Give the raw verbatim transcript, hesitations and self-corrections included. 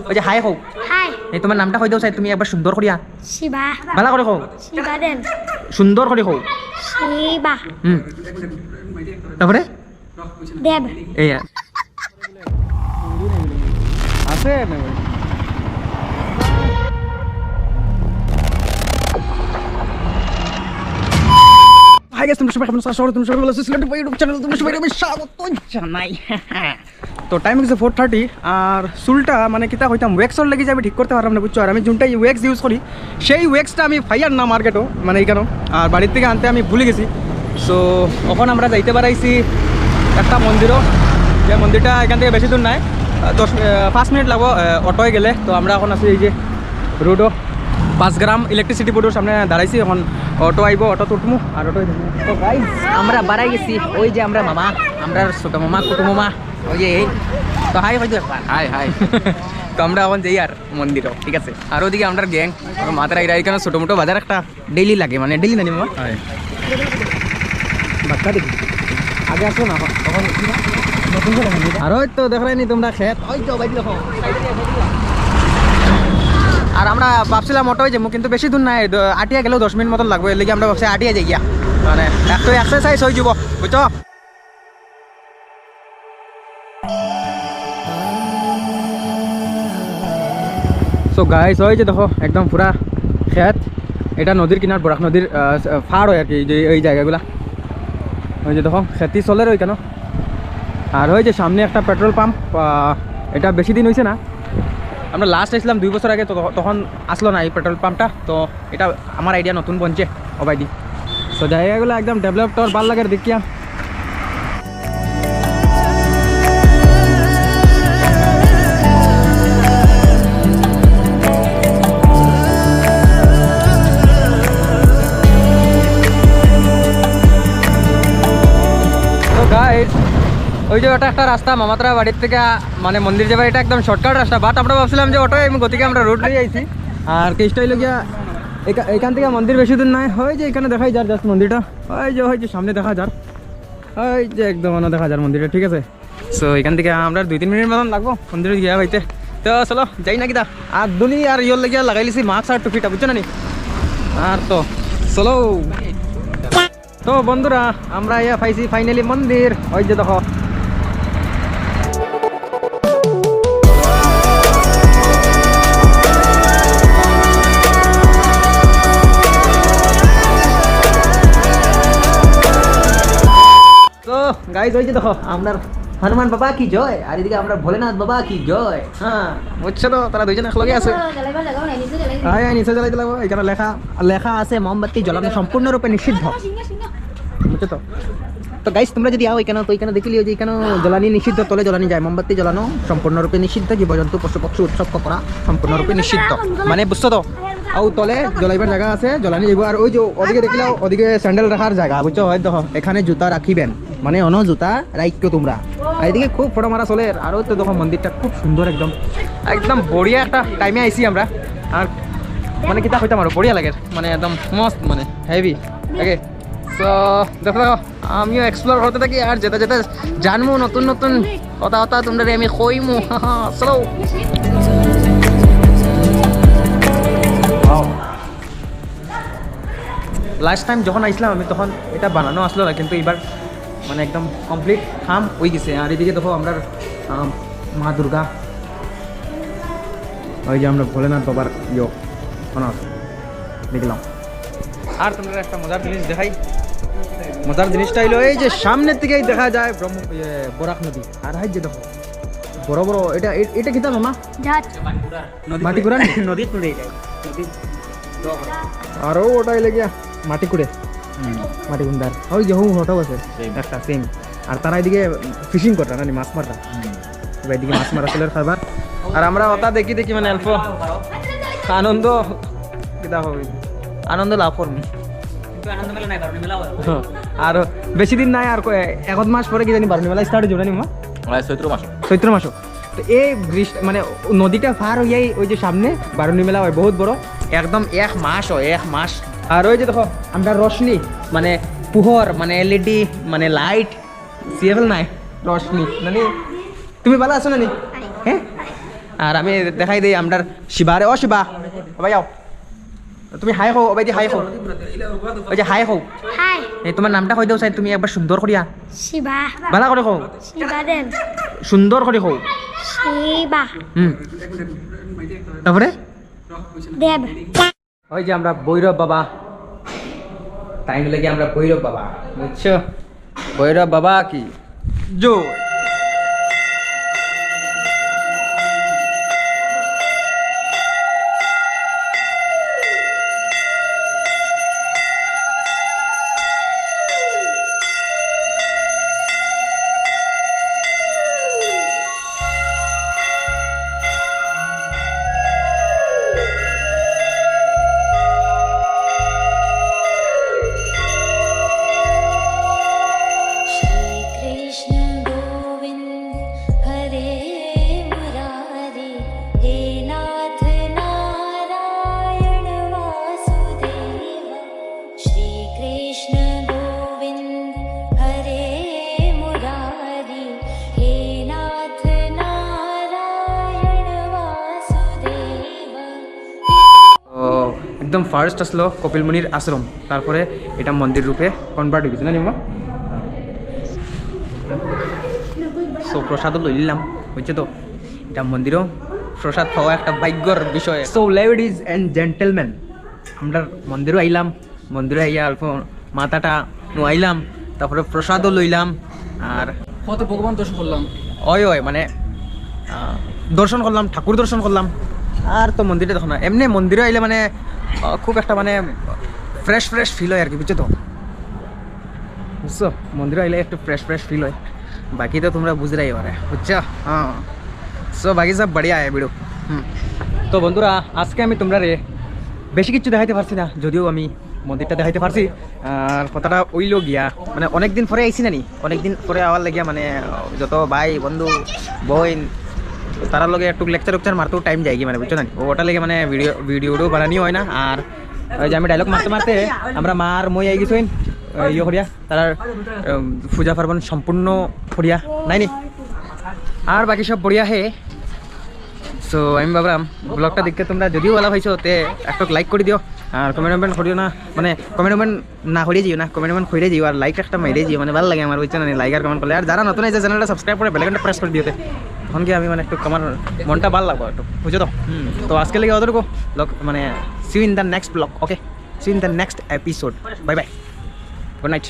ওই যে হাই কও। হাই। এই তোমার নামটা কই দাও চাই তুমি একবার সুন্দর করিয়া। শিবা। ভালা করে কও। শিবা দেব। সুন্দর করে কও। শিবা। হুম। তারপরে? দেব। এই আর। আছে না ভাই? হাই গাইস, তোমরা সবাই কেমন আছো? আশা করি তোমরা সবাই ভালো আছো। সিলেটি বয় YouTube চ্যানেল তোমরা সবাই আমি স্বাগত জানাই। তো টাইম হইছে ফোর থার্টি। আর চুলটা মানে কিতা কইতাম, ওয়েক্সর লাগি যে আমি ঠিক করতে পারলাম না, বুঝছো? আর আমি যোনটা ওয়েক্স ইউজ করি, সেই ওয়েক্সটা আমি পাইয়ার না মার্কেটো, মানে এখানো। আর বাড়ির থেকে আনতে আমি ভুলে গেছি। সো এখন আমরা যাইতে বারাইছি একটা মন্দিরও, যে মন্দিরটা এখান থেকে বেশি দূর নাই, আহ, দশ আহ, পাঁচ মিনিট লাগবো, আহ, অটোয় গেলে। তো আমরা এখন আছি এই যে রোডও, পাঁচগ্রাম ইলেকট্রিসিটি বোর্ডর সামনে দাঁড়াইছি। এখন অটো আইবো, অটো উঠমু আর অটো। তো গাইস, আমরা বারাই গেছি। ওই যে আমরা মামা, আমরা ছোট মামা, কুটু মামা, ওই যে এই। তো হাই কই একবার। Hi, hi. তো আমরা এখন যাই আর মন্দিরও, ঠিক আছে? আর ওদিকে আমরা গ্যাং, মাথার আইরা এখানে ছোট মোটো বাজার একটা ডেইলি লাগে, মানে ডেইলি না নি মামা? হাই। বাক্কা দেখি। আগে আসো না, তখন নতুন করে বানাবো। আর ওই তো দেখরায় নি তোমরা খেত, ওই তো বাইরে দেখো। আর আমরা ভাবছিলাম অটোয় যাবো, কিন্তু বেশি দূর নাই, দ-, আটিয়া গেলেও দশ মিনিট মতন লাগবো, এর লাগি আমরা ভাবছি আটিয়া যাই গিয়া, মানে একটু এক্সারসাইজ হয়ে যাবো, বুঝছো? সো গাইস, ওই যে দেখো একদম পুরা খেত, এটা নদীর কিনার, বরাক নদীর আহ, পাড় হয় আর কি, এই যে এই জায়গাগুলা। ওই যে দেখো খেতি চলের ওইখানো। আর ওই যে সামনে একটা পেট্রোল পাম্প, এটা বেশি দিন হইছে না, আমরা লাস্ট আইছিলাম দুই বছর আগে, তো তখ-, তখন আসলো না এই পেট্রোল পাম্পটা। তো এটা আমার আইডিয়া নতুন বনছে, ওবায়দি। তো জায়গাগুলো একদম ডেভেলপড, ওর ভালা লাগের দেখিয়া। তো গাইস, ওই যে ওটা একটা রাস্তা মামাতরা বাড়ির থেকে, মানে মন্দির যাবার, এটা একদম শর্টকাট রাস্তা, বাট আমরা ভাবছিলাম যে অটো এমনি গতিকে আমরা রোড লই আইছি। আর কেসটা হইলো গিয়া এখা-, এখান থেকে মন্দির বেশি দূর নাই, ওই যে এখানে দেখাই যার জাস্ট মন্দিরটা, ওই যে ওই যে সামনে দেখা যার, ওই যে একদম অনো দেখা যার মন্দিরটা, ঠিক আছে? সো এখান থেকে আমরা দুই তিন মিনিট মতন লাগবো মন্দিরে গিয়া হইতে। তো চলো যাই না কিতা, আর দুনি আর ইয়র লাগিয়া লাগাইলিছি মাস্ক আর টুপিটা, বুঝছো না নি? আর তো চলো। তো বন্ধুরা, আমরা ইয়া পাইছি ফাইনালি মন্দির, ওই যে দেখো। তো গাইস, ওই যে দেখো, আমরার হনুমান বাবা কি জয়, আর এদিকে আমরার ভোলেনাথ বাবা কি জয়। হ্যাঁ, বুঝছো তো, তারা দুইজন একলগে আছে। জ্বালাইবার জাগাও নাই, নিচে জ্বালাই দিই। আয়, আয়, নিচে জ্বালাইতে লাগবো। এখানে লেখা, লেখা আছে মোমবাতি জ্বালানো সম্পূর্ণরূপে নিষিদ্ধ। সিংহ, সিংহ। বুঝছো তো? তো গাইস, তোমরা যদি আও এখানে, তো এখানে দেখিলিও যে এখানে জ্বালানি নিষিদ্ধ, তলে জ্বালানি যায়, মোমবাতি জ্বালানো সম্পূর্ণরূপে নিষিদ্ধ, জীবজন্তু পশু পক্ষী উৎসব করা সম্পূর্ণরূপে নিষিদ্ধ। মানে বুঝছো তো? আও তলে জ্বালাইবার জাগা আছে, জ্বালানি যাইবো। আর ওই যে ওদিকে দেখিলাও, ওদিকে স্যান্ডেল রাখার জাগা, বুঝছো? হয় দেখো, এখানে জুতা রাখিবেন, মানে অনো জুতা রাখিও তোমরা। আর এদিকে খুব ফটো মারা চলের। আর ওই তো দেখো মন্দিরটা খুব সুন্দর, একদম, একদম বড়িয়া একটা টাইমে আইছি আমরা। আর মানে কিতা কইতাম আরো, বড়িয়া লাগের, মানে একদম মস্ত, মানে হেভি। ওকে, সো দেখো, দেখো, আমিও এক্সপ্লোর করতে থাকি, আর যেতে যেতে জানমু নতুন নতুন কথা, কথা তোমরারে আমি কইমু। চলো। লাস্ট টাইম যখন আইছিলাম আমি, তখন এটা বানানো আসলো না, কিন্তু এবার মানে একদম কমপ্লিট কাম হয়ে গেছে। আর এদিকে দেখো আমরা, আম, মা দুর্গা, ওই যে আমরা ভোলেনাথ বাবার ইয়ো, ওনার দেখলাম। আর তোমরা একটা মজার জিনিস দেখাই। মজার জিনিসটা হইলো এই যে সামনের দিকেই দেখা যায় ব্রহ্ম, ইয়ে, বরাক নদী। আর হাই যে দেখো বড় বড়, এটা, এ-, এটা কিতা মামা? জাহাজ। মাটি ঘুরা নি? নদীত পড়ে যায়। নদীত। আরো ওটা হইলে গিয়া মাটি কুড়ে। হুম। মাটি কুন্দার। ওই যে হু হঠাৎ আছে। Same। একটা সেম। আর তারা এদিকে ফিশিং কররা, মানে মাছ মাররা। হুম। এবার এদিকে মাছ মারা চলের খাবার। আর আমরা ওটা দেখি দেখি মানে অল্প আনন্দ, কিতা হবে? আনন্দ লাভ করবো। কিন্তু আনন্দ মেলা নাই, বারো মেলা হয়। আর বেশি দিন নাই, আর কয়-, এক মাস পরে কি জানি বারো মেলা স্টার্ট হয়ে যাবে না, মামা? হ্যাঁ, চৈত্র মাস। চৈত্র মাস। তো এই গ্রীষ্ম, মানে নদীটা পার হইয়াই ওই যে সামনে বারুণী মেলা হয়, বহুত বড়, একদম এক মাস হয়, এক মাস। আর ওই যে দেখো, আমরা রোশনি, মানে পুহর, মানে এলইডি, মানে লাইট, সিএফএল নাই, রোশনি, মানে তুমি ভালা আছো না নি? হ্যাঁ? আর আমি দেখাই দেই আমরার শিবারে। ও শিবা, ও ভাই আও, তুমি হাই কও, ও ভাই দি হাই কও, ওই যে হাই কও। হাই। এই তোমার নামটা কই দেও চাই তুমি একবার সুন্দর করিয়া। শিবা। ভালা করে কও, শিবা দেব। সুন্দর করে কও। শিবা। হুম, তারপরে দেব। ওই যে আমরা ভৈরব বাবা, তাই বলে কি আমরা ভৈরব বাবা, বুঝছো? ভৈরব বাবা কি জয়। श्रीकृष्ण गोविन्द हरे मुरारी, हे नाथ नारायण वासुदेव। श्रीकृष्ण गोविन्द हरे मुरारी, हे नाथ नारायण वासुदेव। তো একদম ফার্স্ট আসলো কপিল মুনির আশ্রম, তারপরে এটা মন্দির রূপে কনভার্ট হয়ে গেছে না নিমা? সো প্রসাদও লই নিলাম, বুঝছো তো? এটা মন্দিরও প্রসাদ পাওয়া একটা ভাগ্যর বিষয়। সো লেডিজ অ্যান্ড জেন্টলম্যান, আমরা মন্দিরও আইলাম, মন্দিরে আইয়া অল্প মাথাটা নোয়াইলাম, তারপরে প্রসাদও লইলাম। আর কত ভগবান দর্শন করলাম। ওই ওই মানে আহ, দর্শন করলাম, ঠাকুর দর্শন করলাম। আর তো মন্দিরে দেখো না, এমনি মন্দিরে আইলে মানে আহ, খুব একটা মানে ফ্রেশ ফ্রেশ ফিল হয় আর কি, বুঝছো তো? বুঝছো, মন্দিরে আইলে একটু ফ্রেশ ফ্রেশ ফিল হয়। বাকি তো তোমরা বুঝরাই এবারে, বুঝছো? হ্যাঁ। সো বাকি সব বড়িয়া আয় ভিডিও। হুম। তো বন্ধুরা, আজকে আমি তোমরারে বেশি কিছু দেখাইতে পারছি না, যদিও আমি মন্দিরটা দেখাইতে পারছি। আর কথাটা অইলো গিয়া, মানে অনেক দিন পরে আইছি না নি, অনেক দিন পরে আওয়ার লাগিয়া মানে যত ভাই বন্ধু বইন তারার লগে একটু লেকচার উকচার মারতেও টাইম যায় কি মানে, বুঝছো না নি? ওটার লাগি মানে ভিডিও ভিডিও বানানি হয় না। আর ওই যে আমি ডায়লগ মারতে মারতে আমরা মার মই আই গেছি ইয়ে করিয়া তারার উম, পূজা পার্বণ সম্পূর্ণ করিয়া নাই নি। আর বাকি সব বড়িয়া হে। সো আমি ভাবলাম ব্লগটা দেখতে তোমরা যদিও ভালা পাইছো তে একটা লাইক করে দিও, আর কমেন্ট কমেন্ট করিও না, মানে কমেন্ট কমেন্ট না করে দিও না, কমেন্ট কমেন্ট করে দিও, আর লাইক একটা মেরে দিও, মানে ভালা লাগে আমার, বুঝছো না নি? লাইক আর কমেন্ট করলে, আর যারা নতুন আছে চ্যানেলটা সাবস্ক্রাইব করে বেল আইকনটা প্রেস করে দিও তে। তখন কি আমি মানে একটু আমার মনটা ভালা লাগবো একটু, বুঝছো তো? হুম, তো আজকে লাগি অতটুকু ব্লগ, মানে see you in the next vlog, okay, see you in the next episode, bye bye, good night.